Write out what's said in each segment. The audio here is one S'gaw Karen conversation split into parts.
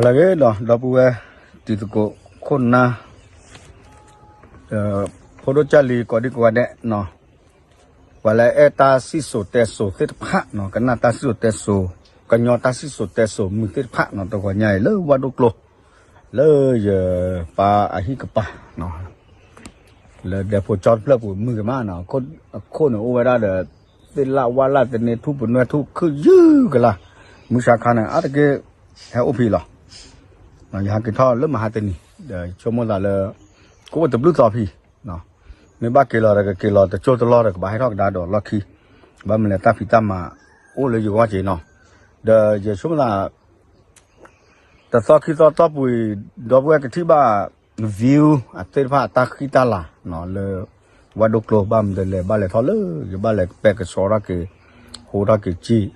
ဂ့ၤဒီး ဒီပုၢ်ဝဲၢ်တံၤသကိးခိၣ်နၢ် ဖိဒိၣ်ကၢ်လံၤကိးဒံကိးဂၤဒဲးနီၤ, ပှၤလၢအဲၣ်တၢ်စံၣ်စိၤတဲစိၤသ့ၣ်တဖၣ်နီၤ, ကနၣ်တၢ်စံၣ်စိၤတဲစိၤ, ကညီတၢ်စံၣ်စိၤတဲစိၤမုာ်သ့ၣ်တဖၣ်နီၤ, တဂီၤညါအံၤလၢဝၣ်ဒိၣ်ကျိ လၢယပၢ်အဟံၣ်ကပၤနီၤ, လၢဒဲဖိကၠီတဖျၢၣ်ပူၤမုာ်ကမးနီၤ, အခိၣ်န့ၣ်အိၣ်ဝဲဒၣ်ဒီး သ့ၣ်လၣ်ဝၣ်လၣ်တန့ၢ်ထူၣ်ပနွဲၣ်ထူၣ်ခုၣ်ယုၢ်ကလာ်, မုၢ်ဆါခါန့ၣ် အါတက့ၢ် ဟဲအိၣ်ဖဲအံၤလီၤ. ယဟးက့ၤထီၣ်လၢမဟါတနံၤ ဒီးယဆိကမိၣ်သးလၢ ကအိၣ်တဘျုးသီဖဲအံၤ, မ့ၢ်ဘၣ်က့ၤလီၤဒီးကက့ၤလီၤတကၠိတလီၢ်ဒီးကဘၣ်ဟဲထီၣ်ကဒါဒီးလီၢ်ခံ, ဘၣ်မနုၤလဲၣ်တၢ်ဖံးတၢ်မၤအိၣ်လၢယဂီၢ်က့ၤနီၤ, ဒီးယဆိကမိၣ်သး တသီခံသီတီၢ်ပူၤအံၤ ဒီပုၢ်ဝဲၢ်ကထံၣ်ဘၣ် view အသ့ၣ်တဖၣ်အတၢ်ဃံတၢ်လၤနီၤ, လၢဝၣ်ဒိၣ်ကျိဘၣ်မနုၤလဲၣ် ဘၣ်လဲၤထီၣ်လၢ ယဘၣ်လဲၤပဲကဆှီထီၣ်က့ၤ ဟိထီၣ်က့ၤကံၣ်, ဒီး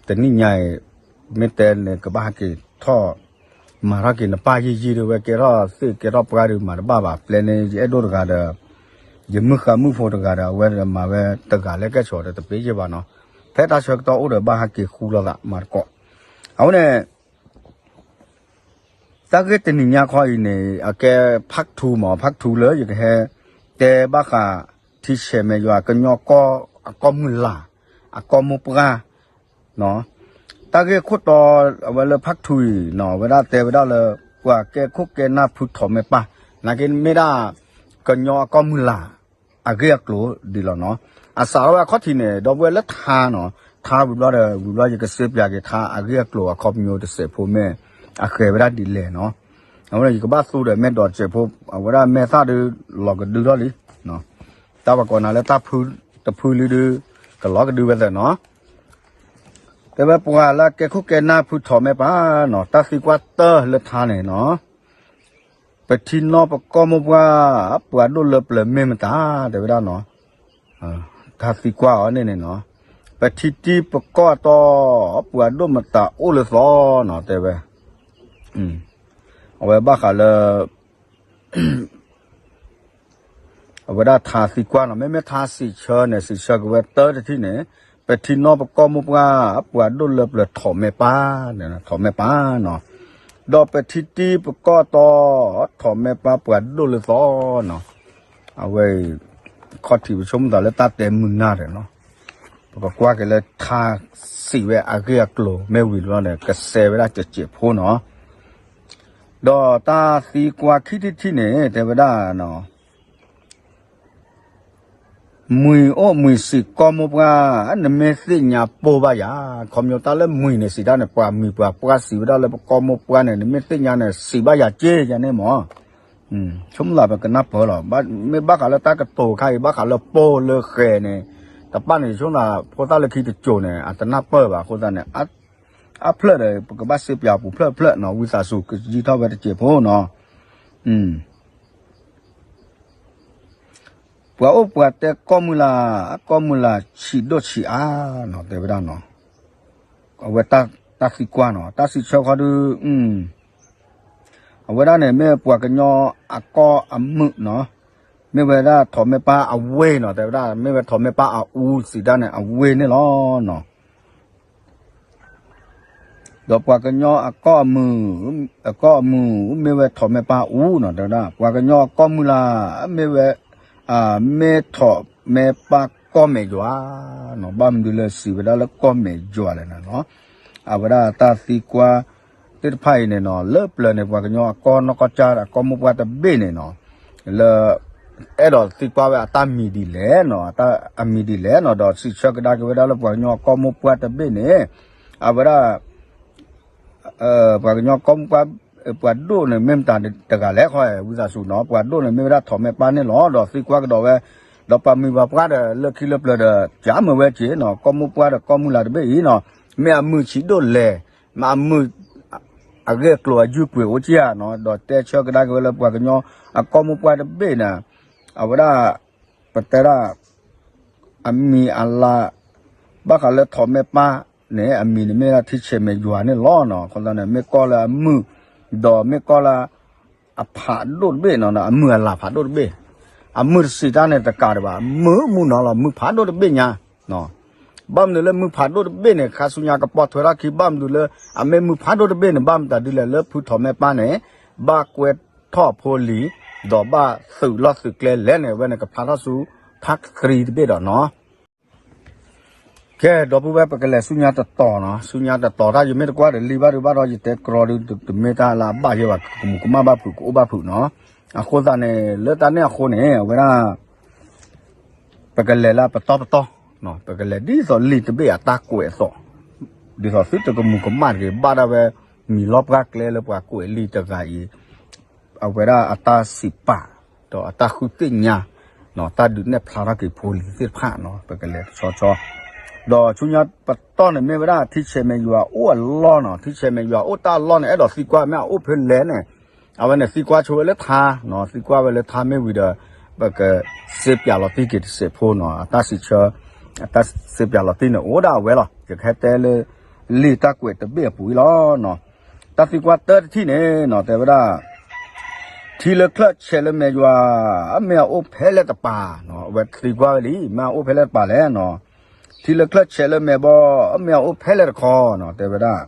တနံၣ်ညါအံၤ မ့ၢ်တဲန့ၣ် ကဘၣ်ဟဲက့ၤထီၣ် မၤထီၣ်က့ၤနပၢ်ယံာ်ယံာ်ဒီး ဝဲကဲထီၣ်သ့ၣ်ကဲထီၣ်ပှၢ်ဒီးမၤတဘၣ်ဘၣ်, ပျဲန့ၣ် ယအဲၣ်ဒိၣ်တဂၤဒီး ယမုၢ်ဃါမုၢ်ဖိတဂၤဒီး အဝဲမၤဝဲတဂၤလၢကဲဆိးဒီးတပ့ၤယဲၢ်ဘၣ်နီၤ, ဖဲတၢ်ဆၢကတီၢ်အိၣ်ဒီးဘၣ်ဟဲက့ၤဃူလိာ်သးမၤသကိး, အဃိန့ၣ် တၢ်ဂ့ၢ်တနံၤညါခီအံၤန့ၣ် အကဲ part two မး, part two လၢယကဟဲတဲဘၣ်ဃး ထံဆဲးမဲာ်ယွၤ ကညီကီၢ်အကီၢ်မုၢ်လၢ် အကီၢ်မိၢ်ပှၢ်, တၢ်ဂ့ၢ်ခိၣ်တီ အဝဲလၢ part two အံၤနီၤ, အဝဲဒၣ်တဲဝဲဒၣ်လၢ ပှၤကဲခိၣ်ကဲနၢ်ဖုထီးမဲာ်ပၢ်, နာ်က့မ့ၢ်ဒၣ် ကညီအကီၢ်မုၢ်လၢ် အဂ့ၢ်အကျိၤဒ်လီၤနီၤ, အစးထီၣ်ဝဲအခီၣ်ထံးန့ၣ် ဒီပုၢ်ဝဲၢ်လၢထါနီၤ, ထါဝံၤဘျီဒီး ဝံၤဘျီယကစ့ပၠးက့ၤထါအဂ့ၢ်အကျိၤအခီပညီတစဲးဖိမ့ၢ် အဃဲၤဝဲဒၣ်ဒ်လဲၣ်နီၤ, အဝဲဒၣ်ယကဘၣ်သူဒီးမဲာ်ဒိးတစဲးဖိ အဝဲဒၣ်မဲာ်သၣ်ဒုး လီၤကဒုထီၣ်လံ, တၢ်ပှၤကိးနၤလၢတၢ်ဖုတဖုလံဒုး ကလီၤကဒုဝဲသ့ၣ်နီၤ, တဲဝဲပှၤလၢကဲခိၣ်ကဲနၢ်ဖုထီးမဲာ်ပၢ်နီၤ, တၢ်သံကွၢ်တၢၢ်လၢထါန့ၣ်နီၤ ပထံနီၢ်ပကီၢ်မိၢ်ပှၢ် ပှၤဒိၣ်လၢပျၢၤမ့ၢ်မတၤ တဲဝဲဒၣ်နီၤ, တၢ်သံကွၢ်အီၤန့ၣ်န့ၣ်နီၤ, ပထံတံၢ်ပကီၢ်တီ ပှၤဒိၣ်မတၤအိၣ်လၢသီနီၤ တဲဝဲ, အဝဲဘၣ်ဃးလၢ အဝဲဒၣ်ထါသံကွၢ်နီၤ, မ့မ့ၢ်ထါစံးဆၢန့ၣ် စံးဆၢက့ၤဝဲတၢ်တထံၣ်န့ၣ်, ပထံနီၢ်ပကီၢ်မိၢ်ပှၢ် ပှၤဒိၣ်လၢပျၢၤထီးမဲာ်ပၢ်, ထီးမဲာ်ပၢ်နီၤ, ဒီးပထံတံၢ်ပကီၢ်တီ ထီးမဲာ်ပၢ်ပှၤဒိၣ်လၢသီနီၤ, အဝဲ ခီၣ်ထံးပဆိကမိၣ်သးလၢတၢ်တဲမုာ်နၢ်ဒီးနီၤ, ပကကွၢ်က့ၤလၢထါစံးဝဲအဂ့ၢ်အကျိၤမ့ၢ်ဝံၤလီၤန့ၣ် ကစဲးဝဲဒၣ်စဲးဖိနီၤ ဒီးတၢ်သံကွၢ်ခံထံၣ်တထံၣ်န့ၣ် တဲဝဲဒၣ်နီၤ, မှံၤအိၣ်မှံၤစံးကီၢ်မိၢ်ပှၢ် နမ့ၢ်သ့ၣ်ညါပိၢ်ဘၣ်ယၤ, ခီပညီတၢ်လၢမှံၤန့ၣ်စံးတၢ်န့ၣ် ပှၤမံၤပှၤပှၢ်စံးဝဲဒၣ်လၢပကီၢ်မိၢ်ပှၢ်န့ၣ် နမ့ၢ်သ့ၣ်ညါန့ၣ် စံးဘၣ်ယၤက့ယၤန့ၣ်မး, ဆိကမိၣ်သးပကနၢ်ပၢၢ်လီၤ, မ့ၢ်ဘၣ်ဃးလၢတၢ်ကတိၤခါအံၤ ဘၣ်ဃးလၢပိၢ်လၢဃဲၤန့ၣ် တပၣ်န့ၣ် ဆိကမိၣ်သးဖိသၣ်လၢခံတစိၤန့ၣ် အတနၢ်ပၢၢ်ဘၣ်အဃိသတးန့ၣ် အဖျၢၣ်ဒီး ပကဘၣ်စ့ပၠးပူၤဖျၢၣ်ဖျၢၣ်နီၤ, ဝံသးစူၤကယံာ်ထီၣ်ဝဲတစဲးဖိနီၤ, ပှၤအိၣ်ပှၤတဲကီၢ်မုၢ်လၢ်, အကီၢ်မုၢ်လၢ်ဆံးဒိၣ်ဆံးအါနီၤ တဲဝဲဒၣ်နီၤ, အဝဲတၢ်သံကွၢ်နီၤ တၢ်စံးဆၢခီဒုး အဝဲဒၣ်န့ၣ် မ့ၢ်ပှၤကညီအကီၢ်အမုၢ်နီၤ, မ့ၢ်ဝဲဒၣ်ထီးမဲာ်ပၢ်အဝ့ၢ်နီၤ တဲဝဲဒၣ် မ့ၢ်ဝဲထီးမဲာ်ပၢ်အအူစံးတၢ်န့ၣ် အဝ့ၢ်န့ၣ်လီၤနီၤ. ဒီးပှၤကညီအကီၢ်အမုၢ်, အကီၢ်အမုၢ်မ့ၢ်ဝဲထီးမဲာ်ပၢ်အူနီၤ တဲဝဲဒၣ် ပှၤကညီအကီၢ်မုၢ်လၢ် မ့ၢ်ဝဲ မ့ၢ်ထီးမဲာ်ပၢ်ကီၢ်မဲာ်ယွၤနီၤ, ဘၣ်မနုၤလၢစံးဝဲဒၣ်လၢကီၢ်မဲာ်ယွၤလဲၣ်န့ၣ်နီၤ, အဝဲဒၣ်တၢ်သံကွၢ်သ့ၣ်တဖၣ်အံၤန့ၣ်နီၤ လၢပျၢၤန့ၣ် ပှၤကညီအကီၢ်နီၢ်ကီၢ်ကၢ် အကီၢ်မိၢ်ပှၢ်တဘ့ၣ်န့ၣ်နီၤ လၢ အဲၣ်ဒိးသံကွၢ်ဝဲအတၢ်မံၤဒ်လဲၣ်နီၤ, အတၢ်အမံၤဒ်လဲၣ်နီၤ, ဒီးစံးဆၢကဒါက့ၤဝဲဒၣ်လၢပှၤကညီအကီၢ်မိၢ်ပှၢ်တဘ့ၣ်န့ၣ် အဝဲဒၣ် ပှၤကညီကီၢ်မိၢ်ပှၢ် ပှၤဒိၣ်န့ၣ် မ့ၢ်မတၤတဂၤလဲၣ် ခီ ဝံသးစူၤနီၤ, ပှၤဒိၣ်န့ၣ် မ့ၢ်ဝဲဒၣ်ထီးမဲာ်ပၢ်န့ၣ်လီၤ. ဒီးသံကွၢ်ကဒီးဝဲ ဒီးပှၤမံၤပှၤပှၢ်ဒီး လၢခံလၢပျၢၤဒီး ကမ့ၢ်ဝဲက့ၤနီၤ, ကီၢ်မိၢ်ပှၢ်ဒီးကီၢ်မုၢ်လၢ်တဘ့ၣ်အံၤနီၤ, မ့ၢ်အမုၢ်ဆံးဒိၣ်လဲၣ်, မ့ၢ်အမုၢ် အဂ့ၢ်အကျိၤအယုၢ်ကွံာ်အိၣ်က့ဧါနီၤ, ဒီးတဲဆၢကဒါက့ၤဝဲလၢပှၤကညီအကီၢ်မိၢ်ပှၢ်တဘ့ၣ်န့ၣ် အဝဲဒၣ် ပတဲဒၣ် အမံၤအလၤ ဘၣ်ဃးလၢထီးမဲာ်ပၢ်န့ၣ် အမံၤန့ၣ်မ့ၢ်ဒၣ်ထံဆဲးမဲာ်ယွၤန့ၣ်လီၤနီၤ, အဃိသတးန့ၣ် မ့ၢ်ကီၢ်လၢအမုၢ် ဒီးမ့ၢ်ကီၢ်လၢ အဖးဒိၣ်တဘ့ၣ်နီၤ, အမုၢ်အလၤဖးဒိၣ်တဘ့ၣ်, အမုၢ်တစံးတၢ်န့ၣ်တကးဒံးဘၣ်, မုၢ်မုၢ်နီၤလီၤ, မုၢ်ဖးဒိၣ်တဘ့ၣ်ညါနီၤ, ဘၣ်မနုၤလၢမုၢ်ဖးဒိၣ်တဘ့ၣ်န့ၣ် ခါဆူညါကပီၢ်ထွဲထီၣ်ခံ ဘၣ်မနုၤလၢ အမ့ၢ်မုၢ်ဖးဒိၣ်တဘ့ၣ်န့ၣ် ဘၣ်မတၤဒ်လဲၣ်လၢဖုထီၣ်မဲာ်ပၢ်န့ၣ် ဘၣ်ကွဲထီၣ်ဖိလံၤ ဒီးဘၣ်သုးလီၢ်သုးကျဲလဲၣ်န့ၣ် အဝဲန့ၣ်ကဖျါထီၣ်ဆူ part three တဘ့ၣ်ဒီးနီၤ ကဲ ဒီပုၢ်ဝဲၢ် ပကလဲၤဆူညါတတီၤနီၤ, ဆူညါတတီၤ တၢ်ယမ့ၢ်တကွၢ်ဒီးလံာ်ဘၣ်ဒုးဘၣ်ဒီး ယတဲကြီဒုး တမ့ၢ်တၢ်လၢအဘၣ်ယဲဘၣ် ကမူးကမၣ်ဘၣ်ဖုး ကအိၣ်ဘၣ်ဖုးနီၤ, အဃိသတးန့ၣ် လၢတၢ်န့ၣ်အဃိန့ၣ် အဝဲဒၣ် ပကလဲၤလၢပတီၢ်ပတီၢ်, ပကလဲၤဒ်သိးလံာ်တဘ့ၣ်အတၢ်ကွဲးအသိး, ဒ်သိးသုတကမူးကမၣ်တဂ့ၤ ဘၣ်ဒၣ်ဝဲ မံၤလီၢ်ပှၢ်ကျဲလၢပှၤကွဲးလံာ်တဂၤအံၤ အဝဲဒၣ်အတၢ်စံးပာ် ဒီးအတၢ်ဃုသ့ၣ်ညါ တၢ်ဒုးနဲၣ်ဖျါထီၣ်က့ၤဖိလံၤသ့ၣ်တဖၣ်နီၤ ပကလဲၤတဆီဆီ, ဒီးဆူညါပတီၢ်န့ၣ်မ့ၢ်ဝဲဒၣ် ထံဆဲးမဲာ်ယွၤအိၣ်အလီၢ်နီၤ, ထံဆဲးမဲာ်ယွၤအိၣ်တၢ်အလီၢ်န့ၣ် အဲၣ်ဒိးသံကွၢ်မ့ၢ်အအိၣ်ဖဲလဲၣ်န့ၣ်, အဝဲန့ၣ်သံကွၢ်ဆိဝဲလၢထါနီၤ, သံကွၢ်ဝဲလၢထါမ့ၢ်ဝံၤဒီး ပကစ့ပၠးလီၤတံၢ်က့ၤတစဲးဖိနီၤ, အတၢ်စံးဆၢ အတၢ်စ့ပၠးလီၤတံၢ်န့ၣ် အိၣ်ဒၣ်အဝဲလီၤ, ယကဟဲတဲလၢ လံာ်တၢ်ကွဲးတဘ့ၣ်အပူၤအံၤလီၤနီၤ, တၢ်သံကွၢ်တၢတထံၣ်န့ၣ်နီၤ တဲဝဲဒၣ် ထံလၢချၢၣ်ဆဲးလၢမဲာ်ယွၤ မ့ၢ်အအိၣ်ဖဲလဲၣ်တပၤနီၤ, အဝဲသံကွၢ်ဝဲလံ မ့ၢ်အအိၣ်ဖဲလဲၣ်တပၤလဲၣ်နီၤ, ထံလၢချၢၣ်ဆဲးလၢမဲာ်ဘီ မ့ၢ်အအိၣ်ဖဲလဲၣ်တခီနီၤ တဲဝဲဒၣ်,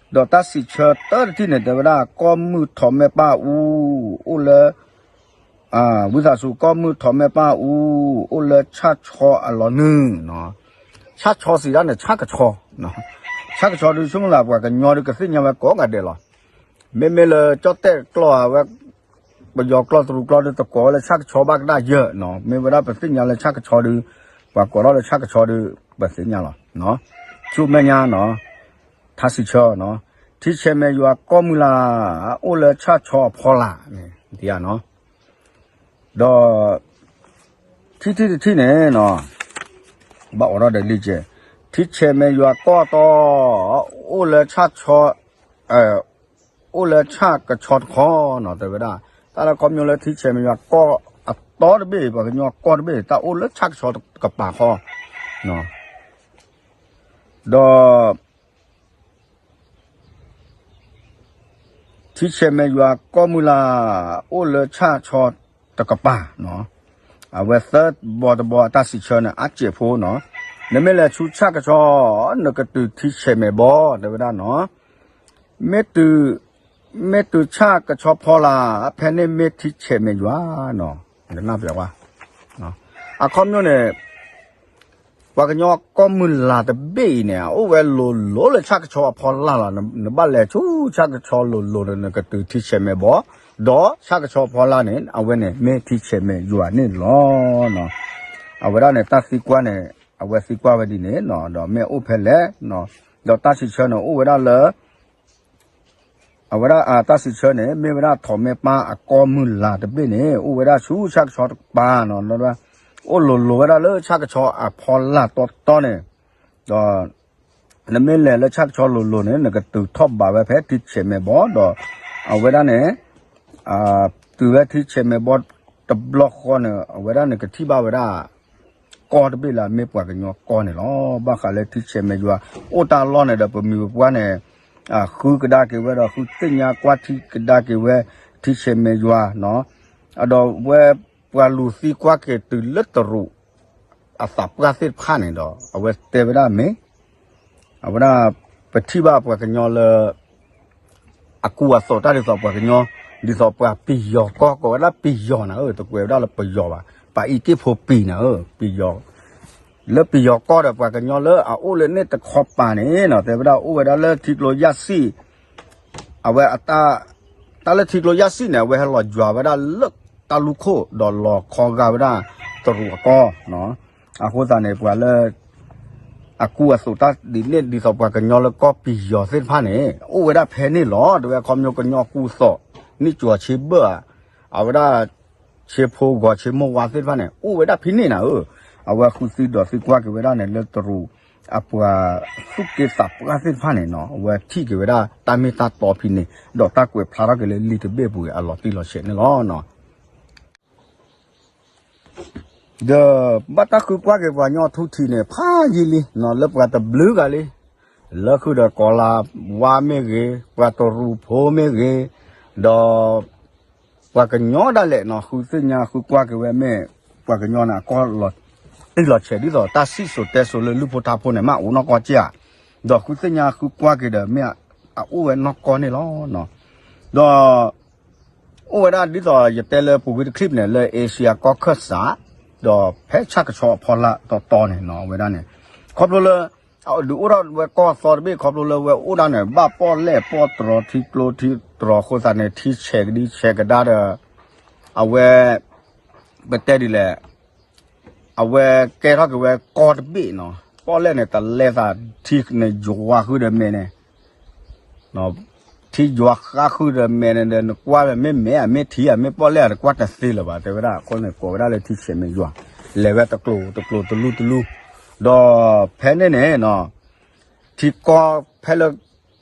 ဒီးတၢ်စံးဆၢတၢတထံၣ်န့ၣ် တဲဝဲဒၣ် ကီၢ်မုၢ်ထီၣ်မဲာ်ပၢ်အူ အိၣ်လၢ ဝံသးစူၤ ကီၢ်မုၢ်ထီၣ်မဲာ်ပၢ်အူ အိၣ်လၢဆၣ်ဆီအလီၤနုာ်နီၤ, ဆၣ်ဆီစံးဒၣ်န့ၣ် ဆၣ်ကဆီ, ဆၣ်ကဆီဒုးဆိကမိၣ်လၢပှၤကညီဒုးကသ့ၣ်ညါဝဲကိးဂၤဒဲးလီၤ, မ့မ့ၢ်လၢကၠီၣ်တဲၣ်ကျီၢ်ဝဲ ပယီၤကျီၢ်တရူးကျီၢ်ဒုးတကိးဝဲလၢဆၣ်ကဆီဘၣ်ကဒၣ်ယဲၢ်နီၤ, မ့ၢ်ဝဲဒၣ်ပသ့ၣ်ညါလၢဆၣ်ကဆီဒုး ပှၤကိးထီၣ်လၢဆၣ်ကဆီဒုး ပသ့ၣ်ညါလီၤ, ဆူမဲာ်ညါနီၤ, ထါစံးဆၢနီၤ, ထံဆဲးမဲာ်ယွၤကီၢ်မုၢ်လၢ် အိၣ်လၢဆၣ်ဆီအဖီလာ်န့ၣ် ဒ်အံၤနီၤ, ဒီး ထံထံၣ်တထံၣ်န့ၣ်နီၤ, ဘၣ်အိးထီၣ်ဒီးလံာ်ကဲ, ထံဆဲးမဲာ်ယွၤကီၢ်တီ အိၣ်လၢဆၣ်ဆီ အိၣ်လၢဆၣ်ကဆီတခီနီၤ တဲဝဲဒၣ်, တၢ်လၢခီဖျိလၢထံဆဲးမဲာ်ယွၤကီၢ်အတီတဘ့ၣ် ပှၤကညီကီၢ်တဘ့ၣ် တၢ်အိၣ်လၢဆၣ်ကဆီတကပၤဃီ, ဒီး ထံဆဲးမဲာ်ယွၤကီၢ်မုၢ်လၢ် အိၣ်လၢဆၣ်ဆီတကပၤနီၤ, အဝဲသၢဘီတဘီအတၢ်စံးဆၢန့ၣ် အါစဲးဖိနီၤ, နမ့ၢ်လဲၤဆူဆၣ်ကဆီ နကတုၤထံဆဲးမဲာ်ဘီ တဲဝဲဒၣ်နီၤ, မ့ၢ်တုၤ မ့ၢ်တုၤဆၣ်ကဆီဖီလာ် ဖဲန့ၣ်မ့ၢ်ထံဆဲးမဲာ်ယွၤနီၤ, နနၢ်ပၢၢ်ဝဲ အခီပညီန့ၣ် ပှၤကညီကီၢ်မုၢ်လၢ်တဘ့ၣ်အံၤန့ၣ် အအိၣ်ဝဲလိၤလိၤလၢဆၣ်ကဆီအဖီလာ်လီၤ. နဘၣ်လဲၤဆူဆၣ်ကဆီလိၤလိၤဒီး နကတုၤထံဆဲးမဲာ်ဘီ, ဒီးဆၣ်ကဆီအဖီလာ်န့ၣ် အဝဲန့ၣ်မ့ၢ်ထံဆဲးမဲာ်ယွၤန့ၣ်လီၤ. အဝဲဒၣ်န့ၣ် တၢ်သံကွၢ်န့ၣ် အဝဲသံကွၢ်ဝဲဒ်န့ၣ် ဒီးမ့ၢ်အိၣ်ဖဲလဲၣ်, ဒီးတၢ်စံးဆၢန့ၣ် အိၣ်ဝဲဒၣ်လၢ အဝဲဒၣ်တၢ်စံးဆၢန့ၣ် မ့ၢ်ဝဲဒၣ်ထီးမဲာ်ပၢ်အကီၢ်မုၢ်လၢ်တဘ့ၣ်န့ၣ် အိၣ်ဝဲဒၣ်ဆူဆၣ်ကဆီတကပၤနီၤ, အိၣ်လိၤလိၤဝဲဒၣ်လၢဆၣ်ကဆီအဖီလာ်တီတီန့ၣ်, ဒီး နမ့ၢ်လဲၤလၢဆၣ်ကဆီလိၤလိၤန့ၣ် နကတုၤထီၣ်ဘးဝဲဖဲထံဆဲးမဲာ်ဘီဒီး အဝဲဒၣ်န့ၣ် တုၤဝဲထံဆဲးမဲာ်ဘီတဘျီဃီန့ၣ် အဝဲဒၣ်န့ၣ်ကထံၣ်ဘၣ်ဝဲဒၣ် ကီၢ်တဘ့ၣ်လၢအမ့ၢ်ပှၤကညီကီၢ်န့ၣ်လီၤ. ဘၣ်ဃးလၢထံဆဲးမဲာ်ယွၤ အိၣ်တၢ်လီၢ်န့ၣ်ဒီး ပမိၢ်ပပှၢ်န့ၣ် ဃုကဒါက့ၤဝဲဒီး ဃုသ့ၣ်ညါကွၢ်ထံကဒါက့ၤဝဲ ထံဆဲးမဲာ်ယွၤနီၤ, ဒီးဝဲပှၤလူၤသံကွၢ်က့ၤတုၤလၢတရူး အသးပှၢ်သ့ၣ်တဖၣ်န့ၣ်ဒီး အဝဲတဲဝဲဒၣ်မ့ၢ် အဝဲဒၣ် ပထံၣ်ဘၣ်ပှၤကညီလၢ အကူအသိးတၢ်ဒ်သိးပှၤကညီ ဒ်သိးပှၤပယီၤကီၢ် ကိးဝဲဒၣ်ပယီၤနၤဧၢ, တကွဲးဝဲဒၣ်လၢပယီၤဘၣ်, ပှၤအံၤက့ၢ်ဖိပံၤနၤဧၢ, ပယီၤ လၢပယီၤကီၢ်ဒီးပှၤကညီလၢအအိၣ်လၢန့ၣ်တခီပၤန့ၣ်နီၤ, တဲဝဲဒၣ်အိၣ်ဝဲဒၣ်လၢထံကျိယၣ်စံၣ်, အဝဲအတၢ် တၢ်လၢထံကျိယၣ်စံၣ်န့ၣ် အဝဲဟဲလီၤယွၤဝဲဒၣ်လၢတၢ်လူၢ်ခိၣ်ဒီးလီၤခီဂာ်ဝဲဒၣ်တရူးအကီၢ်နီၤ, အဃိသတးန့ၣ် ပှၤလၢ အကူအသိးတၢ်ဒ်န့ၣ် ဒ်သိးပှၤကညီလၢကီၢ်ပယီၤသ့ၣ်တဖၣ်န့ၣ် အိၣ်ဝဲဒၣ်ဖဲန့ၣ်လီၤ. တဲဝဲခီပညီကညီအကူအသိး န့ၢ်ကၠီၤဆ့ဘၢၣ်ဧါ, အဝဲဒၣ် ဆ့ဖိဂီၤဆ့မိၢ်ဝါသ့ၣ်တဖၣ်န့ၣ် အိၣ်ဝဲဒၣ်ဖဲန့ၣ်နၤဧၢ, အဝဲဃုသံဒီးသံကွၢ်က့ၤဝဲဒၣ်န့ၣ် လၢတရူးအပှၤသူၣ်က့သးပှၢ်သ့ၣ်တဖၣ်န့ၣ်နီၤ, အဝဲထံၣ်က့ၤဝဲဒၣ်တၢ်မ့ၢ်တၢ်တီဖဲန့ၣ် ဒီးတၢ်ကွဲးဖျါထီၣ်က့ၤလၢလံာ်တဘ့ၣ်အပူၤအံၤ အလီၤတံၢ်လီၤဆဲးန့ၣ်လီၤ. ဒီးဘၣ်တၢ်ဃုကွၢ်က့ၤပှၤကညီထူထံးန့ၣ် ဖးယံာ်လံနီၤ, လၢပှၤတဘျုးဂၤလံ, လၢဃုာ်ဒီးကီၤလၤဝါမ့ၢ်ဂ့ၤ, ပှၤတရူးဖိမ့ၢ်ဂ့ၤ, ဒီးပှၤကညီဒၣ်လဲာ်နီၤ, ဃုသ့ၣ်ညါဃုကွၢ်က့ၤဝဲမ့ၢ် ပှၤကညီန့ၣ် အကီၢ်လီၤ တၢ်တ့လီၤဆဲးဒ်သိးတၢ်စံၣ်စိၤတဲစိၤလၢလုၢ်ဖိထါဖိန့ၣ် မ့ၢ်အိၣ်နီၢ်ကီၢ်က့ဧါ, ဒီးဃုသ့ၣ်ညါဃုကွၢ်က့ၤဒီး မ့ၢ်အအိၣ်ဝဲနီၢ်ကီၢ်န့ၣ်လီၤ. ဒီး အိၣ်ဝဲဒၣ်ဒ်သိးယတဲလၢပူၤကွံာ်တချံၣ်န့ၣ် လၢ Asia ကီၢ်ခၢၣ်စး ဒီးဖဲဆၣ်ကဆီအဖီလာ်တီတီန့ၣ်နီၤ အဝဲဒၣ်န့ၣ် ခီဖျိလၢ အဒုးအိၣ်ထီၣ်ဝဲကီၢ်သီတဘ့ၣ် ခီဖျိလၢဝဲအိၣ်ဒၣ်န့ၣ် ဘၣ်ပီၣ်လဲၣ်ပီၣ်တြီထံကျိထံတြီအဃိသတးန့ၣ် ထံဆဲးကဒံဆဲးကဒါဒီး အဝဲ ပတဲဒ်လဲၣ် အဝဲကဲထီၣ်က့ၤဝဲကီၢ်တဘ့ၣ်နီၤ ပီၣ်လဲၣ်န့ၣ် တလဲသး ထံန့ၣ်ယွၤဃုာ်ဒီးမဲာ်န့ၣ် ထံယွၤဃုာ်ဒီးမဲာ်န့ၣ်ဒီး နကွၢ်ဝဲမ့ၢ်မဲာ်ဧါ မ့ၢ်ထံဧါ မ့ၢ်ပီၣ်လဲၣ်ဧါ တကွၢ်တသ့လၢၤဘၣ် တဲဝဲဒၣ်အဃိန့ၣ် ကိးဝဲဒၣ်လၢထံဆဲးမဲာ်ယွၤ လဲၤဝဲတကျိၤတကျိၤတလူတလူ ဒီးဖဲန့ၣ်န့ၣ်နီၤ ထံကီၢ်ဖဲလၢ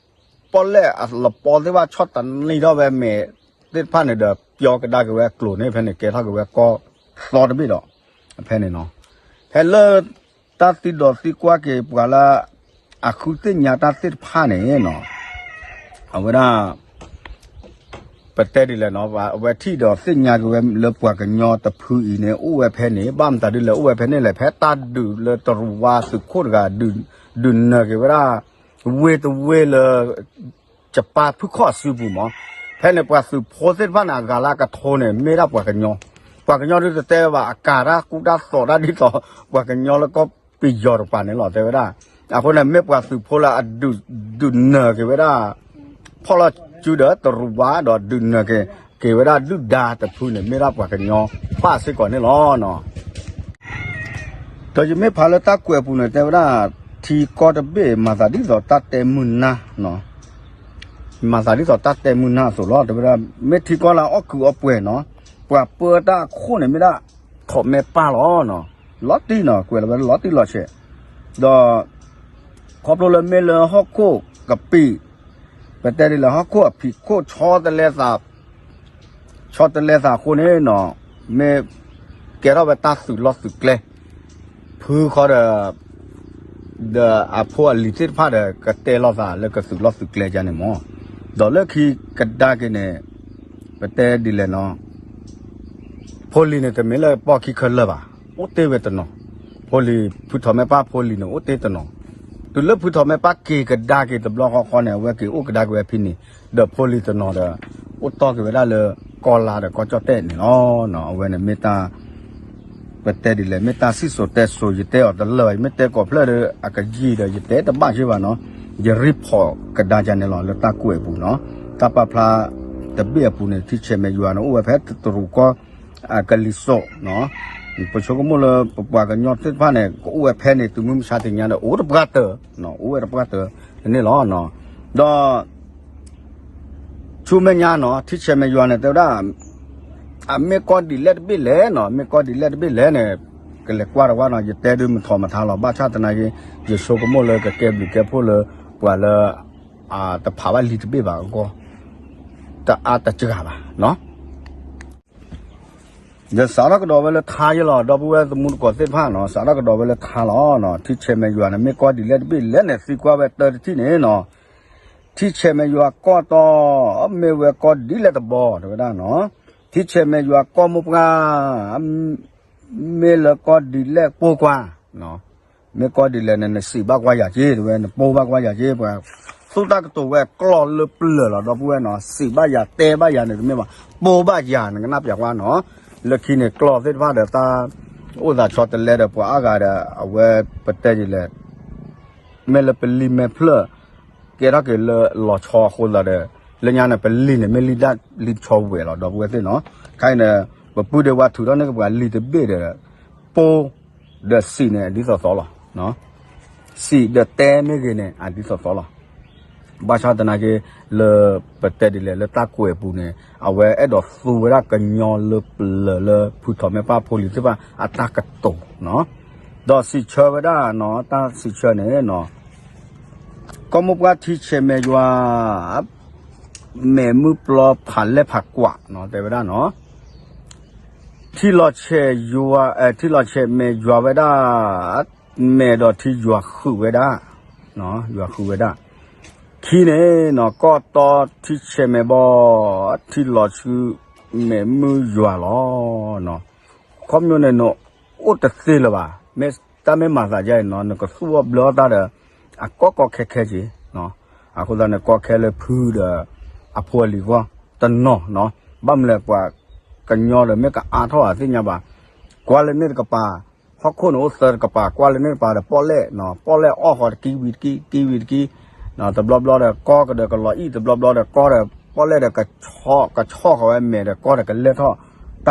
ပီၣ်လဲၣ်အလပီသ့ၣ်တဖၣ်ဆီၣ်တနံၤထီၣ်ဝဲမဲာ်သ့ၣ်တဖၣ်န့ၣ်ဒီး ပျီကဒါက့ၤဝဲကျိၤန့ၣ် ဖဲန့ၣ်ကဲထီၣ်က့ၤဝဲကီၢ်သီတဘ့ၣ်ဒီး ဖဲန့ၣ်နီၤ ဖဲလၢ တၢ်သံဒိးသံကွၢ်က့ၤပှၤလၢ အဃုသ့ၣ်ညါတၢ်သ့ၣ်တဖၣ်န့ၣ်နီၤ အဝဲဒၣ် ပတဲဒ်လဲၣ်နီၤ အဝဲထံၣ်ဒီးသ့ၣ်ညါက့ၤဝဲလၢပှၤကညီတဖုအံၤန့ၣ် အိၣ်ဝဲဖဲန့ၣ် ဘၣ်မတၤဒ်လဲၣ် အိၣ်ဝဲဖဲန့ၣ်လဲၣ် ဖဲတၢ်ဒုးလၢတရူးဝါသုးခိၣ်တဂၤ ဒုးနၢၤက့ၤဝဲဒၣ် ဝ့ၢ်တဝ့ၢ်လၢ ယပၣ်ဖုၣ်ခီၣ်အစုပူၤမး ဖဲန့ၣ်ပှၤသုးဖိသ့ၣ်တဖၣ်န့ၣ် အဂၤလၢအကထိန့ၣ် မ့ၢ်ဒၣ်ပှၤကညီ ပှၤကညီဒုးတတဲဘၣ် အကၤတၢ်ကူတၢ်သိးတၢ်ဒ်သိး ပှၤကညီလၢကီၢ်ပယီၤတပၤန့ၣ်လီၤ တဲဝဲဒၣ် အဃိန့ၣ် မ့ၢ်ပှၤသုးဖိလၢအဒုး ဒုးနၢၤက့ၤဝဲဒၣ် ဖီၣ်လီၤစုဒီးတရူးဝါဒီးဒုးနၢၤက့ၤ က့ၤဝဲဒၣ်ဒုၣ်ဒါတဖုန့ၣ် မ့ၢ်ဒၣ်ပှၤကညီပၣ်စ့ၢ်ကီးန့ၣ်လီၤ. ဒီးယမ့ၢ်ဖးလၢတၢ်ကွဲးအပူၤန့ၣ် တဲဝဲဒၣ် ထံကီၢ်တဘ့ၣ်မၤသးဒ်သိးတၢ်တဲမုာ်နၢ်နီၤ မၤသးဒ်သိးတၢ်တဲမုာ်နၢ်အသိးလီၤ တဲဝဲဒၣ် မ့ၢ်ထံကီၢ်လၢအီၣ်ကုးအီပှဲၤနီၤ ပှၤပၢတၢ်အခိၣ်န့ၣ်မ့ၢ်ဒၣ် ထိးမဲပၢ်လီၤနီၤ လီၤတံၢ်နီၤ ကွဲးလီၤဝဲလီၤတံၢ်လီၤဆဲး ဒီး ခီဖျိလၢမ့ၢ်လၢဟီၣ်ခိၣ်ကပံာ် ပတဲဒ်လဲၣ် ဟီၣ်ခိၣ်အဖံးခိၣ်ဆီတလဲသး ဆီတလဲသးအဃိန့ၣ်နီၤ မ့ၢ်ကဲထီၣ်ဝဲတၢ်သုးလီၢ်သုးကျဲ ဖုဃီဒီး ဒီးအဖိအလံၤသ့ၣ်တဖၣ်ဒီး ကတဲလိာ်သးလၢကသုးလီၢ်သုးကျဲယါန့ၣ်မး ဒီးလၢခံကဒါက့ၤန့ၣ် ပတဲဒ်လဲၣ်နီၤ ဖိလံၤန့ၣ် တမ့ၢ်လၢပီၢ်ခံခဲလၢာ်ဘၣ်, အိၣ်တ့ၢ်ဝဲတနီၤ, ဖိလံၤ ဖုထီၣ်မဲပၢ်ဖိလံၤန့ၣ် အိၣ်တ့ၢ်တနီၤ, တုၤလၢဖုထီၣ်မဲပၢ်က့ၤကဒါက့ၤတဘျီဃီဃီန့ၣ် အဝဲက့ၤအိၣ်ကဒါက့ၤဝဲဖဲန့ၣ်, ဒီးဖိလံၤတနီၤဒီး အိၣ်တီၢ်က့ၤဝဲဒၣ်လၢကီၢ်လါဒီးကီၢ်ကၠီၣ်တဲၣ်န့ၣ်လီၤ. အဝဲန့ၣ်မ့ၢ်တၢ် ပတဲဒ်လဲၣ် မ့ၢ်တၢ်စံၣ်စိၤတဲစိၤ ယတဲအီၤတလၢာ်ဘၣ်, ယမ့ၢ်တဲကိးဖျၢၣ်ဒီး အကယံာ်ဒီး ယတဲတဘၣ်က့ဘၣ်နီၤ, ယreportကဒါက့ၤန့ၣ်လီၤ လၢတၢ်ကွဲးအပူၤနီၤ, တၢ်ပာ်ဖျါတဘ့ၣ်အပူၤန့ၣ် ထံဆဲးမဲာ်ယွၤန့ၣ် အိၣ်ဝဲဖဲတရူးကီၢ် အကလံၤစိးနီၤ, ပဆိကမိၣ်လၢပပှၤကညီသ့ၣ်တဖၣ်န့ၣ် ကအိၣ်ဝဲဖဲန့ၣ် တုၤမုၢ်မဆါတနံၤညါဒီး အိၣ်တပှၢ်တၢၢ်, အိၣ်ဝဲတပှၢ်တၢၢ်န့ၣ်လီၤ. ဒီး ဆူမဲာ်ညါနီၤ ထံဆဲးမဲာ်ယွၤန့ၣ် တဲဝဲဒၣ် အမ့ၢ်ကီၢ်ဒ်လဲၣ်တဘ့ၣ်လဲၣ်နီၤ, မ့ၢ်ကီၢ်ဒ်လဲၣ်တဘ့ၣ်လဲၣ်န့ၣ် ကလဲၤကွၢ်တဝၣ်နီၤ, ယတဲဒုးမထီၣ်မထါလီၤ, ဘၣ်ဆၣ်သနာ်က့ ယဆိကမိၣ်လၢကကဲဘျုးကဲဖှိၣ်လၢ ပှၤလၢ တဖးဘၣ်လံာ်တဘ့ၣ်ဘၣ်အဂီၢ်, တအါတစှၤဘၣ်နီၤ. ဒီးစးထီၣ်ကဒီးဝဲလၢထါယဲလီၤ ဒီပုၢ်ဝဲၢ်သမူသကိးသ့ၣ်တဖၣ်နီၤ, စးထီၣ်ကဒီးဝဲလၢထါလီၤ. ထံဆဲးမဲာ်ယွၤန့ၣ် မ့ၢ်ကီၢ်ဒ်လဲၣ်တဘ့ၣ်လဲၣ်န့ၣ် သံကွၢ်ဝဲတၢ်တထံၣ်န့ၣ်နီၤ, ထံဆဲးမဲာ်ယွၤကီၢ်တီ မ့ၢ်ဝဲကီၢ်ဒ်လဲၣ်တဘီ တဲဝဲဒၣ်နီၤ, ထံဆဲးမဲာ်ယွၤကီၢ်မိၢ်ပှၢ် မ့ၢ်လၢကီၢ်ဒ်လဲၣ်ပိၢ်ကွၢ်, မ့ၢ်ကီၢ်ဒ်လဲၣ်န့ၣ် နစံးဘၣ်ကွၢ်ယၤက့ တဲဝဲ နပိၢ်ဘၣ်ကွၢ်ယၤက့, ပှၤသူၣ်တၢ်ကတိၤဝဲကျီၢ်လၢပျၢၤလီၤ ဒီပုၢ်ဝဲၢ်နီၤ, စံးဘၣ်ယၤတဲဘၣ်ယၤန့ၣ်တမ့ၢ်ဘၣ်, ပိၢ်ဘၣ်ယၤ နကနၣ်ပျးကွၢ်နီၤ, လၢခံန့ၣ်ကျီၢ်သ့ၣ်တဖၣ်ဒီးတၢ် အိၣ်သးဆီတလဲဒီးပှၤအါဂၤဒီး အဝဲပတဲဒ်လဲၣ် မ့ၢ်လၢပလံာ်မဲာ်ဖျၢၣ် ကဲထီၣ်က့ၤလၢလီၤဆီအဃိသတးဒီး လၢညါန့ၣ် ပလံာ်န့ၣ် မ့ၢ်လံာ်ဒၣ်လံာ်ဆီဝဲလီၤ ဒီပုၢ်ဝဲၢ်သ့ၣ်နီၤ, ခဲအံၤန့ၣ် ပပုၢ်ဒ့ဝဲထုးထီၣ်န့ၢ်က့ၤပှၤလံာ်တဘ့ၣ်ဒီး ပိၢ်ဒီးစံးန့ၣ် အဒ်သိးသိးလီၤ. စံးဒီးတဲမ့ၢ်ဂ့ၤန့ၣ် အဒ်သိးသိးလီၤ. ဘၣ်ဆၣ်သနာ်က့ လၢပတဲဒ်လဲၣ် လၢတၢ်ကွဲးအပူၤန့ၣ် အဝဲအဲၣ်ဒိးသူဝဲဒၣ်ကညီလၢပျၢၤလၢဖုထီၣ်မဲာ်ပၢ်ဖိလံၤသ့ၣ်တဖၣ်အတၢ်ကတိၤနီၤ, ဒီးစံးဆၢဝဲဒၣ်နီၤ တၢ်စံးဆၢန့ၣ်နီၤ ကီၢ်မိၢ်ပှၢ်ထံဆဲးမဲာ်ယွၤ မဲာ်မုၢ်ပျီဖးလဲၢ်ဖးကွးနီၤ တဲဝဲဒၣ်နီၤ, ထံလီၤဆဲးယွၤ ထံလီၤဆဲးမဲာ်ယွၤဝဲဒၣ် မဲာ်ဒီးထံယွၤဃုာ်ဝဲဒၣ်, ယွၤဃုာ်ဝဲဒၣ်, ခံန့ၣ်နီၤ ကီၢ်တီထံဆဲးမဲာ်ဘီ ထံလီၤဆှုမဲာ်မုၢ်ယွၤလီၤ. ခီပညီန့ၣ် နအိၣ်တသ့လၢၤဘၣ် မ့ၢ်တၢ်မ့ၢ်မၤသးဒ်အံၤနီၤ နကသူၣ်အီၣ်ဘျၢအီၣ်တၢ်ဒီး အကီကီခဲခဲက့ၤ, အဃိသတးန့ၣ် ကီခဲလၢဖုဒီး အဖိအလံၤအဂီၢ်တနီၤနီၤ, ဘၣ်မနုၤလဲၣ် ပှၤကညီဒီးမ့ၢ်ကအါထီၣ်အသ့ၣ်ညါဘၣ်, ကွၢ်လၢန့ၣ်တကပၤ ဟီၣ်ခိၣ်န့ၣ်အိၣ်သၢတကပၤ ကွၢ်လၢန့ၣ်တကပၤဒီးပီၣ်လဲၣ်, ပီၣ်လဲၣ်အီၣ်ဃီတကံဝံၤတကံ တကံဝံၤတကံ, တဘျီဘျီဒီးကီၢ်ကဒီးကလီၤအံၣ် တဘျီဘျီဒီးကီၢ်ဒီးပီၣ်လဲၣ်ဒီး ကဆီၣ်ဃီၤဝဲမဲာ်ဒီးကီၢ်ဒီးကလဲၢ်ထီၣ်, တၢ်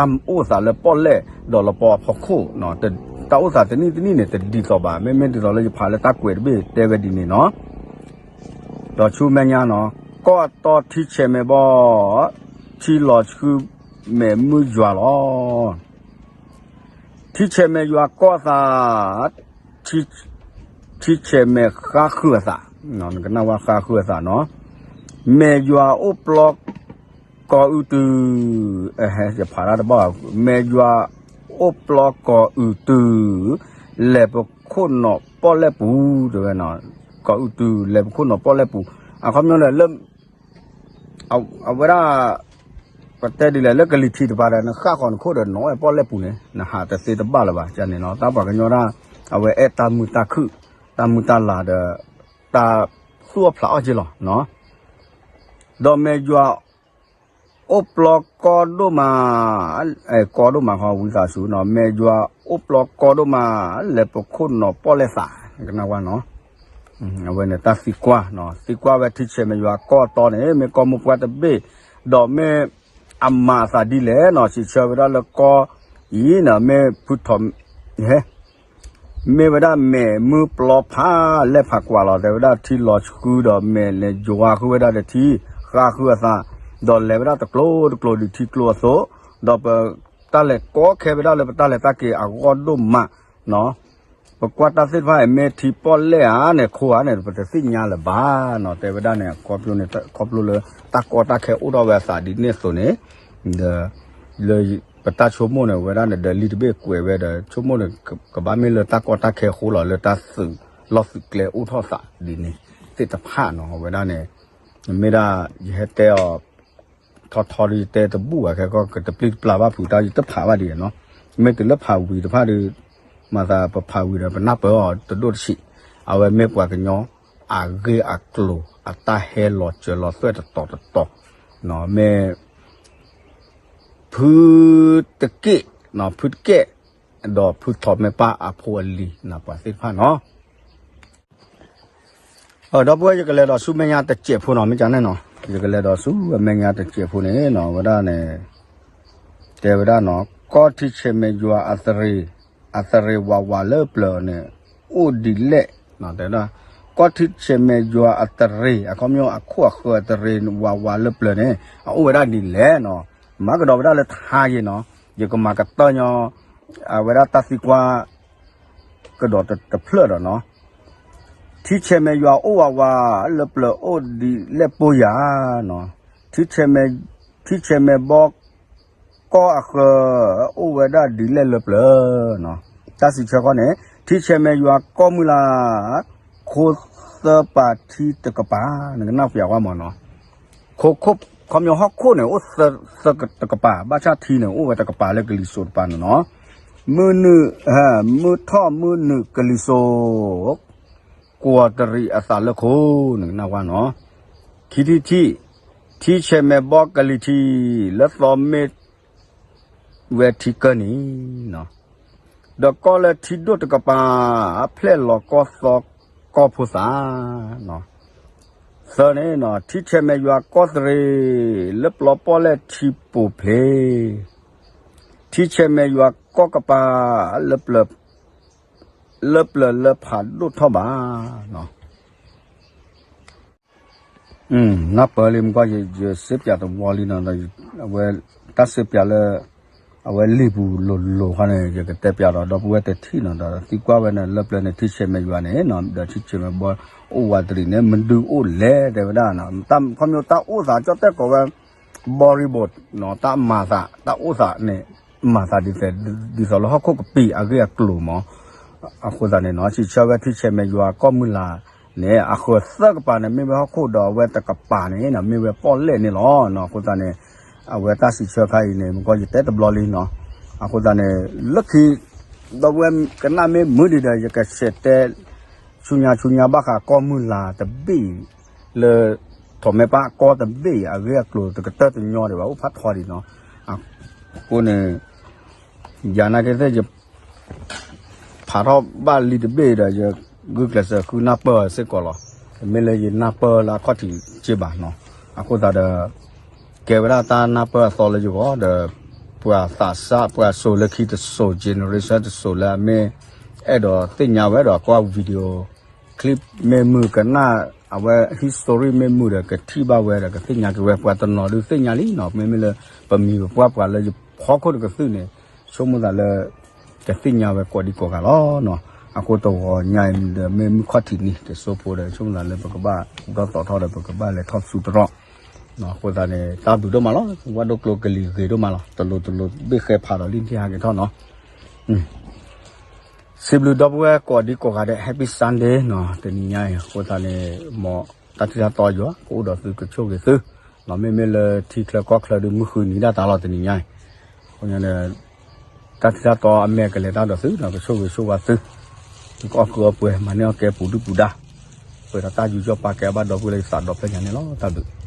အိၣ်သးလၢပီၣ်လဲၣ်ဒီးလပီအဖီခိၣ်, တၢ်အိၣ်သးတနံၣ်တနံၣ်န့ၣ် တဒ်သိးဘၣ်, မ့မ့ၢ်ဒ်သိးလၢယဖးလၢတၢ်ကွဲးတဘ့ၣ်တဲဝဲဒ်န့ၣ်နီၤ, ဒီးဆူမဲာ်ညါနီၤ, ကီၢ်တီထံဆဲးမဲာ်ဘီ ထံလီၤဆှုမဲာ်မုၢ်ယွၤလီၤ. ထံဆဲးမဲာ်ယွၤကီၢ်သး, ထံဆဲးမဲာ်ဃါဃုာ်အသး, နကနၣ်ဝဲဃါဃုာ်အသးနီၤ, မဲာ်ယွၤအိၣ်ပျီကီၤအုးတုၤ, ယဖးတၢ်တဘၣ်, မဲာ်ယွၤအိၣ်ပျီကီၤအုးတုၤ, လဲၤပခိၣ်နီၣ်ပီၣ်လဲၣ်ပူၤ, တဲဝဲ, ကီၤအုးတုၤ လဲၤပခိၣ်နီၣ်ပီၣ်လဲၣ်ပူၤ, အခီပညီန့ၣ်လၢ အဝဲဒၣ် ပတဲဒ်လဲၣ် လၢကလံၤထံးတပၤဒီး နဃၣ်ဃီၤနခိၣ်ဒီးနီၣ်ဝဲပီၣ်လဲၣ်ပူၤန့ၣ် နဟးတသ့တဘၣ်လၢၤဘၣ်န့ၣ်နီၤ, တၢ်ပှၤကညီဒၣ် အဝဲအဲၣ်တၢ်မုာ်တၢ်ခုၣ် တၢ်မုာ်တၢ်လၤဒီး တၢ်သူၣ်အီၣ်ဖျးအီၣ်က့လီၤ. ဒီးမဲာ်ယွၤ အိၣ်ပျီကီဒိၣ်မး, ကီဒိၣ်မးဃီဝံသးစူၤနီၤ, မဲာ်ယွၤအိၣ်ပျီကီဒိၣ်မး, လဲၤပခိၣ်နီၣ်ပီၣ်လဲၣ်သး, ကနၣ်ဝဲနီၤ, အဝဲန့ၣ်တၢ်သံကွၢ်, သံကွၢ်ဝဲထံဆဲးမဲာ်ယွၤကီၢ်တီန့ၣ် မ့ၢ်ကီၢ်မိၢ်ပှၢ်တဘ့ၣ်, ဒီးမ့ၢ်အမၤအသးဒ်လဲၣ်နီၤ, စံးဆၢဝဲဒၣ်လၢကီၢ်အံၤန့ၣ် မ့ၢ်ဖုထီၣ် မ့ၢ်ဝဲဒၣ်မဲာ်မုၢ်ပျီဖးလဲၢ်ဖးကွၢ်လီၤ, တဲဝဲဒၣ်ထံလီၤဆှုဒီးမဲာ်လဲၤယွၤဃုဝဲဒၣ်ဒီးထံ, ဃါဃုအသး, ဒီးလဲၤဝဲဒၣ်တကျိၤတကျိၤဒ်ထံကျိၤအသိး, ဒီးပတၢ်လဲၤကီခဲဝဲဒၣ်လၢပတၢ်လဲၤတၢ်က့ၤအဂီၢ်ဒိၣ်မး, ပကွၢ်တၢ်သ့ၣ်တဖၣ်အံၤ မ့ၢ်ထံပီၣ်လဲၣ်ဧါန့ၣ် ခိဧါန့ၣ် ပတသ့ၣ်ညါလၢၤဘၣ်နီၤ, တဲဝဲဒၣ်န့ၣ် ခီဖျိလၢတၢ်ကီတၢ်ခဲအိၣ်ထီၣ်ဝဲအသးဒ်န့ၣ်အသိးန့ၣ်, ဒီး လၢပတၢ်ဆိကမိၣ်န့ၣ် ဝဲဒၣ်န့ၣ် ဒီးလံာ်တဘ့ၣ်ကွဲးဝဲဒီး ဆိကမိၣ်န့ၣ် ကဘၣ်မ့ၢ်လၢတၢ်ကီတၢ်ခဲအဃိလီၤ လၢတၢ်သုးလီၢ်သုးကျဲအိၣ်ထီၣ်သးဒ်န့ၣ်သ့ၣ်တဖၣ်နီၤ, အဝဲဒၣ်န့ၣ် မ့ၢ်ဒၣ် ယဟဲတဲအီၤ ထီထီဒီးယတဲတဘူၣ်ဘၣ် ခဲကီၢ်ကတပျံၤတပျၢ်ဘၣ်ဖုးတၢ် ယတဖးဘၣ်ဒ်နီၤ, မ့ၢ်တုၤလၢဖးဝံၤတဖၣ်ဒီး မၤသးပဖးဝံၤဒီး ပနၢ်ပၢၢ်အီၤတဒိၣ်တဆံး, အဝဲမ့ၢ်ပှၤကညီ အဂ့ၢ်အကျိၤ အတၢ်ဟဲလီၤစၢၤလီၤသွဲၣ်တတီၤတတီၤ, မ့ၢ် ဖုတက့ၢ်, ဖုတက့ၢ်, ဒီးဖုထီၣ်မဲာ်ပၢ်အဖိအလံၤ ပှၤသ့ၣ်တဖၣ်နီၤ. ဒီပုၢ်ဝဲၢ် ယကလဲၤဒီးဆူမဲာ်ညါတစဲးဖိနီၤ မ့ၢ်ကန့ၣ်နီၤ, ယကလဲၤဒီးဆူအမဲာ်ညါတစဲးဖိန့ၣ်နီၤ ဝဲဒၣ်န့ၣ် တဲဝဲဒၣ်နီၤ ကီၢ်ထံဆဲးမဲာ်ယွၤအသရ့ၤ, အသရ့ၤဝးဝးလၢပျၢၤန့ၣ် အိၣ်ဒ်လဲၣ်, တဲဝဲဒၣ် ကီၢ်ထံဆဲးမဲာ်ယွၤအသရ့ၤ အခီပညီအခိၣ်အဃၢၤအသရ့ၤဝးဝးလၢပျၢၤန့ၣ် အအိၣ်ဝဲဒၣ်ဒ်လဲၣ်နီၤ, မၤကဒီးဝဲဒၣ်လၢထါယံၤနီၤ, ယကမၤကတၢၢ်ညီ အဝဲဒၣ်တၢ်သံကွၢ် ကဒီးတဖျၢၣ်ဒီးနီၤ, ထံဆဲးမဲာ်ယွၤအိၣ်ဝးဝးလၢပျၢၤအိၣ်ဒ်လဲၣ်ပိၢ်ယၤနီၤ, ထံဆဲးမဲာ်ဘီ ကီၢ်အဃၢၤ အိၣ်ဝဲဒၣ်ဒ်လဲၣ်လၢပျၢၤနီၤ, တၢ်စံးဆၢခီန့ၣ် ထံဆဲးမဲာ်ယွၤကီၢ်မုၢ်လၢ် ခိသၢပၤထံတကပၤ နကနၣ်ပျးဝဲမ့ၢ်နီၤ, ခိခိၣ် ခီပညီဟီၣ်ခိၣ်န့ၣ် အိၣ်သၢတကပၤ ဘၣ်ဆၣ်ထံန့ၣ် အိၣ်ဝဲတကပၤလၢကလံၤစိးတပၤန့ၣ်နီၤ, မုၢ်နုာ် မုၢ်ထီၣ်မုၢ်နုာ်ကလံၤစိး ကွီၤတရံးအသးလၢခိ နကနၣ်ဝဲနီၤ, ခံထံၣ်ထံၣ် ထံဆဲးမဲာ်ဘီကလံၤထံး လၢသီမ့ၢ်ဝဲထံကၢၢ်နံၤ ဒီးကီၢ်လၢထံဒိၣ်တကပၤ ဖျဲၣ်လီၤကီၢ်သီကီၢ်ဖိသၣ်, သၢန့ၣ် ထံဆဲးမဲာ်ယွၤကီၢ်သရ့ၤ လၢပျီပီၣ်လဲၣ်ထံပိာ်ဖျ့, ထံဆဲးမဲာ်ယွၤကီၢ်ကပၤ လၢပျၢၤ လၢပျၢၤလၢဖးဒိၣ်ထီၣ်ဘၣ် နၢ်ပၢၢ်လံမ့ၢ်ကွၢ် ယစ့ပၠးတဝီလံနီၤ, အဝဲတၢ်စ့ပၠးလၢ အဝဲလံာ်ပူၤလိၤလိၤခီန့ၣ် ယကတဲပၠးဒီး ဒီပုၢ်ဝဲၢ်တထံၣ်နီၤ, ဒီးသံကွၢ်ဝဲန့ၣ် လၢပျၢၤန့ၣ် ထံဆဲးမဲာ်ယွၤန့ၣ် ဒီးထံဆဲးမဲာ်ဘီအိၣ်ဝးတရံးန့ၣ် မနုၤအိၣ်လဲၣ် တဲဝဲဒၣ်, ခီဖျိတၢ်အိၣ်သးကၠီၣ်တဲၣ်ကိးဝဲ ဘီရံဘိၣ် တၢ်မၤသး တၢ်အိၣ်သးန့ၣ် မၤသးဒ်သိးလၢဟီၣ်ခိၣ်ကပံာ်အဂ့ၢ်အကျိၤမး, အဃိသတးန့ၣ်နီၤ စံးဆၢဝဲထံဆဲးမဲာ်ယွၤကီၢ်မုၢ်လၢ်န့ၣ် အဃၢၤသၢကပၤန့ၣ် မ့ၢ်ဝဲဟီၣ်ခိၣ်ဒီးအဝဲတကပၤန့ၣ် မ့ၢ်ဝဲပီၣ်လဲၣ်န့ၣ်လီၤ. အဃိသတးန့ၣ် အဝဲတၢ်စံးဆၢခါအံၤန့ၣ် မ့ၢ်ကွၢ်ယတဲတဘျီလံနီၤ, အဃိသတးန့ၣ် လၢခံ ဒီပုၢ်ဝဲၢ်ကနၣ်မ့ၢ်မုာ်ဒံးဒီး ယကဆဲးတဲ ဆူညါဆူညါဘၣ်ဃးကီၢ်မုၢ်လၢ်တဘ့ၣ်အံၤ လၢ ထီၣ်မဲာ်ပၢ်ကီၢ်တဘ့ၣ်အံၤ အဂ့ၢ်အကျိၤတကတၢၢ်တညီဒံးဘၣ် အိၣ်ဖးထီဒံးနီၤ. အဃိန့ၣ် ယနာ်က့သ့ၣ်ယ ဖးထီၣ်ဘၣ်လံတဘ့ၣ်ဒီး ယဂုာ်ကျဲးစၢးဃုနၢ်ပၢၢ်စ့ၢ်ကီးလီၤ. တမ့ၢ်လၢယနၢ်ပၢၢ်လၢအခီၣ်ထံးက့ဘၣ်နီၤ. အဃိသတးဒီး ကဲဝဲဒၣ်တၢ်နၢ်ပၢၢ်အသီလၢယဂီၢ်ဒီး ပှၤသးစၢ် ပှၤစိာ်လၢခံတစိၤ generation တစိၤလၢအမ့ၢ် အဲၣ်ဒိးသ့ၣ်ညါဝဲဒီးကွၢ် video clip မ့ၢ်မုာ်ကနၣ် အဝဲ history မ့ၢ်မုာ်ဒီး ကထံၣ်ဘၣ်ဝဲဒီး ကသ့ၣ်ညါက့ၤဝဲ ပှၤတနီၤဒုးသ့ၣ်ညါလံနီၤ. မ့မ့ၢ်လၢ ပမံၤပပှၢ်ပှၤလၢယဖီခိၣ်တကသုၣ်န့ၣ် ဆိကမိၣ်သးလၢ ကသ့ၣ်ညါဝဲကိးဒံကိးဂၤလီၤနီၤ. အဃိတဂီၤညါအံၤဒီး မ့ၢ်မုၢ်ခီၣ်ထံးနံၤတစိၢ်ဖိဒီး ဆိကမိၣ်သးလၢပကဘၣ်ဒီသီၣ်ထီၣ်ဒီး ပကဘၣ်လဲၤထီၣ်ဆူတရီၣ် အဃိသတးန့ၣ် တၢ်ဘျုးဒိၣ်မးလီၤ. ဝၣ်ဒိၣ်ကျိကလံၤဂ့ၤဒိၣ်မးလီၤ. တလိၤတလိၤဘ့ၣ်ဃဲဖးဒီးလံ နထံၣ်ဟးက့ၤထီၣ်နီၤ. စံးဘျုးဒီပုၢ်ဝဲၢ်ကိးဒံကိးဂၤဒဲး Happy Sunday နီၤ. တနံၤညါအံၤ အဃိသတးန့ၣ် မ်တၢ်ထံၣ်တၢ်တီယွၤ ကအိၣ်ဒီးသုကဆိၣ်ဂ့ၤသု မ့မ့ၢ်လၢထံချၢကီၢ်ချၢဒုး မုၢ်ဃုနံၤဒၣ်တၢ်လီၤတနံၤညါအံၤ. အဃိန့ၣ် တၢ်ထံၣ်တၢ်တီအမဲာ်ကလဲၤတၢ်ဒီးသု ကဆိၣ်ဂ့ၤဆိၣ်ဝါသု သုကအီၣ်ကုၢ်အီၣ်ပှဲၤ မၤန့ၢ်အီၣ်ကဲပူၤဒုၣ်ပူၤဒါ ပှဲၤဒီးတၢ်ယူးယီၣ်ပာ်ကဲအဘၣ်ဒီပုၢ်ဝဲၢ်လၢယသးဒီဖျၢၣ်ညါန့ၣ်လီၤ. တၢ်ဘျုး